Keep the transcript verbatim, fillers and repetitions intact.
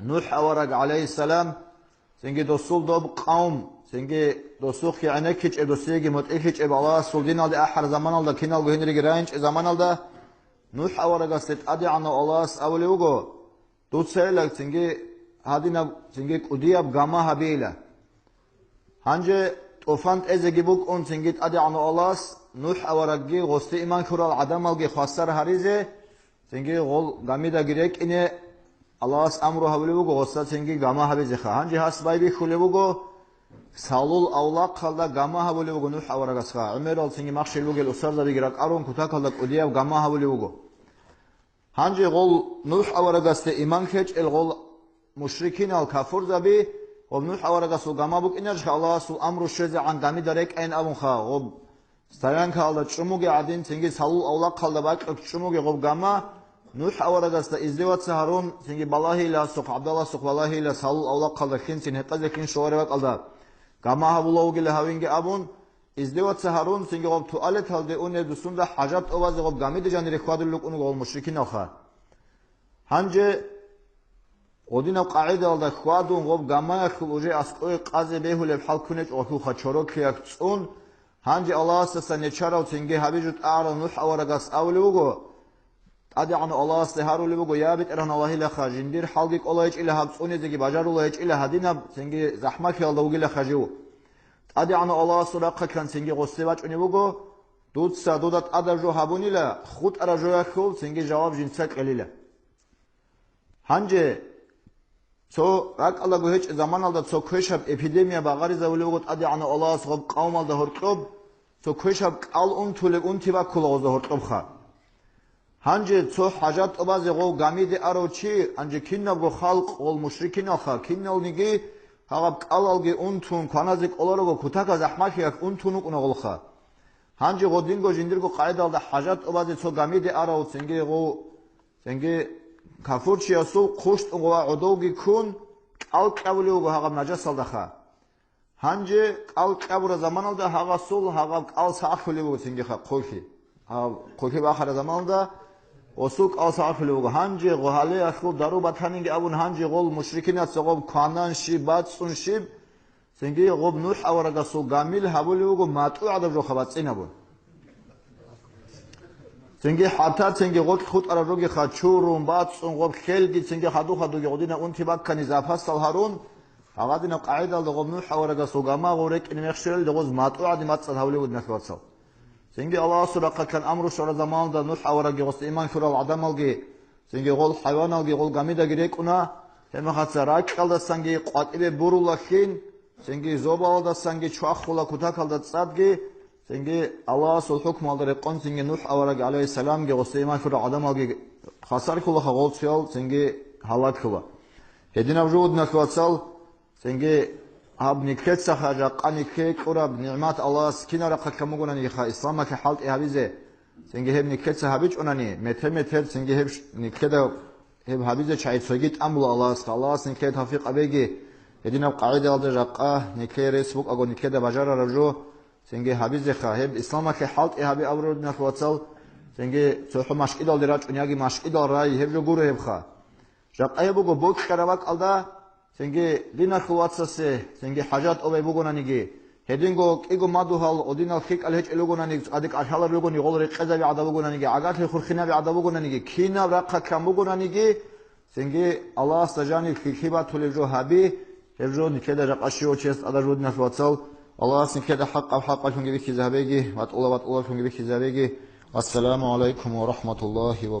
НухӀ авараг, гӀалайгьиссалам, цинги досул доб къавм, цинги досухъе гӀенеккичӀеб, досиеги мутӀигьичӀеб Аллагьасул диналде ахӀар заманалда, киналго гьениреги раинчӀеб заманалда, НухӀ аварагасде ТӀадегӀанав Аллагьас абулев вуго: «Дуцайилан цинги гьадинаб, цинги кӀудияб гама гьабейила». Гьанже тӀуфан тӀезеги букӀун, цинги ТӀадегӀанав Аллагьас НухӀ аварагги гъосде иман лъурал гӀадамалги хвасар гьаризе, цинги гъол гамидаги рекӀине Аллагьас амру гьабулев вуго гъосда цинги гама гьабизеха. Гьанже гьас байбихьулев вуго, салул авлахъалда гама гьабулев вуго НухӀ аварагасха. ГӀемерал цинги махщел бугел устарзабиги ракӀарун, кутакалда кӀудияб гама гьабулев вуго. Гьанже гъол НухӀ аварагасде иман лъечӀел гъол мушрикинал, кафурзаби, гъоб НухӀ аварагасул гама букӀинарищха Аллагьасул амру щвезегӀан гамида рекӀайин абунха, гъоб стоянкаялда чӀумуги гӀадин, цинги салул авлахъалда бакьулъ чӀумуги гъоб гама, НухӀ аварагасда издеваться гьарун, цинги балагьейила гьасухъ, ГӀабдалласухъ балагьейила салул авлахъалда лъинцин гьекъезе лъин щолареб бакӀалда гама гьабула вугила гьавинги абун, издеваться гьарун, цинги гъоб туалеталде унеб дусунда хӀажат тӀубазе гъоб гамида жанире хьвадулел рукӀун гъол мушрикиналха. Гьанже гъодинаб къагӀидалда хьвадун гъоб гамаялъул уже аскӀове къазе бегьулеб хӀал ккун гьечӀо гъолъулха чороклъиялъ цӀун, гьанже Аллагьасдасан нечарав цинги гьабижу тӀагӀарав НухӀ аварагас абулев вуго, ТӀадегӀанав Аллагьасде гьарулев вуго: «Я, БетӀергьан Аллагьилаха, жиндир хӀалги кӀола гьечӀила гьаб, цӀунизеги бажарула гьечӀила гьадинаб, цинги захӀмалъиялда вугилаха жив». ТӀадегӀанав Аллагьасул рахъалъан цинги гъосде бачӀунев вуго: «Дуца дуда тӀадаб жо гьабунила, хутӀараб жоялъул цинги жаваб жинца кьелила». Гьанже цо ракӀалдаго гьечӀеб заманалда цо квешаб эпидемия багъаризавулев вуго ТӀадегӀанав Аллагьас гъоб къавмалда гьоркьоб, цо квешаб кӀал унтулеб унти баккула гъозда гьоркьобха. Гьанже цо хӀажат тӀубазе гъов гамиде арав чи, гьанже кинабго халкъ гъол мушрикиналха, киналниги гьагъаб кӀалалги унтун кваназе кӀоларого кутакаб захӀмалъиялъ унтун вукӀуна гъолха. Гьанже гъодинго жиндирго къагӀидалда хӀажат тӀубазе цо гамиде арав цинги гъов Цинги кафурчиясул хъущтӀун ва гӀодовги ккун, кӀал кьабулев вуго гьагъаб нажасалдаха. Гьанже кӀал кьабураб заманалда гьагъасул гьагъаб кӀал сагӀлъулев вуго цинги ха-, хъулъи. Гьаб хъулъи бахараб заманалда гъосул кӀал сагӀлъулев вуго. Гьанже гъо-, гьалеялъул дару батанинги абун, гьанже гъол мушрикинас гъоб кванан щиб, бацӀцӀун щиб, Цинги гъоб НухӀ аварагасул гамил гьабулев вуго матӀу гӀадаб жоха бацӀцӀинабун. Цинги хӀатта цинги гъоркь хутӀараб жогиха чурун, бацӀцӀун, гъоб хелги цинги хадур-хадурги гъодинаб унти баккани запасал гьарун, гьагъадинаб къагӀидалда гъоб НухӀ аварагасул гама гъов рекӀине мехщелалде гъоз матӀу гӀадин бацӀцӀад гьавулев вуго, диналъул вацал. Цинги Аллагьасул рахъалъан амру щвараб заманалда НухӀ аварагги гъосда иман лъурал гӀадамалги, цинги гъол хӀайваналги гъол гамидаги рекӀуна, гьебмехалца ракьалдасанги къватӀибе бурулалъин, цинги зобалалдасанги чвахула кутакалда цӀадги, цинги Аллагьасул хӀукмуялда рекъон цинги НухӀ авараг гӀалайгьиссаламги гъосда иман лъурал гӀадамалги хвасарлъулаха, гъолцоял цинги гьалаклъула. Гьединаб жо, диналъул вацал, Цинги гьаб нилъецаха жакъа нилъее кьураб нигӀмат Аллагьас кинаб рахъалъан бугонаниха исламалъе хӀалтӀи гьабизе, цинги гьеб нилъеца гьабичӀонани, метер-метер цинги гьеб ш-, нилъеда гьеб гьабизе чагӀи цоги тӀамула Аллагьасха. Аллагьас нилъее тавфикъ гьабеги, гьединаб къагӀидаялда жакъа нилъее рес букӀаго нилъеда бажарараб жо цинги гьабизеха. Гьеб исламалъе хӀалтӀи гьаби абураб, диналъул вацал, цинги цохӀо машкӀидалде рачӀун яги машкӀидал рай, гьеб жо гуро гьебха. Жакъа гьеб буго бокьараб бакӀалда, цинги диналъул вацасе, цинги хӀажат тӀубай бугонаниги, гьединго кӀиго мадугьал гъодинал хикӀал гьечӀел ругонаниги, цӀадикӀ архӀалар ругони, гъол рекъезаби гӀадаб бугонаниги, гӀагарлъи хурхинаби гӀадаб бугонаниги, кинаб рахъалъан бугонаниги, цинги Аллагьасда жаниб хьихьи батулеб жо гьаби, гьеб жо нилъеда жакъа щивав чияс тӀадаб жо, диналъул вацал, Аллагьас нилъеда хӀакъаб хӀакъалъунги бихьизабеги, батӀулаб батӀулаблъунги бихьизабеги. Ассаламу гӀалайкум ва рахӀматуллагьи ва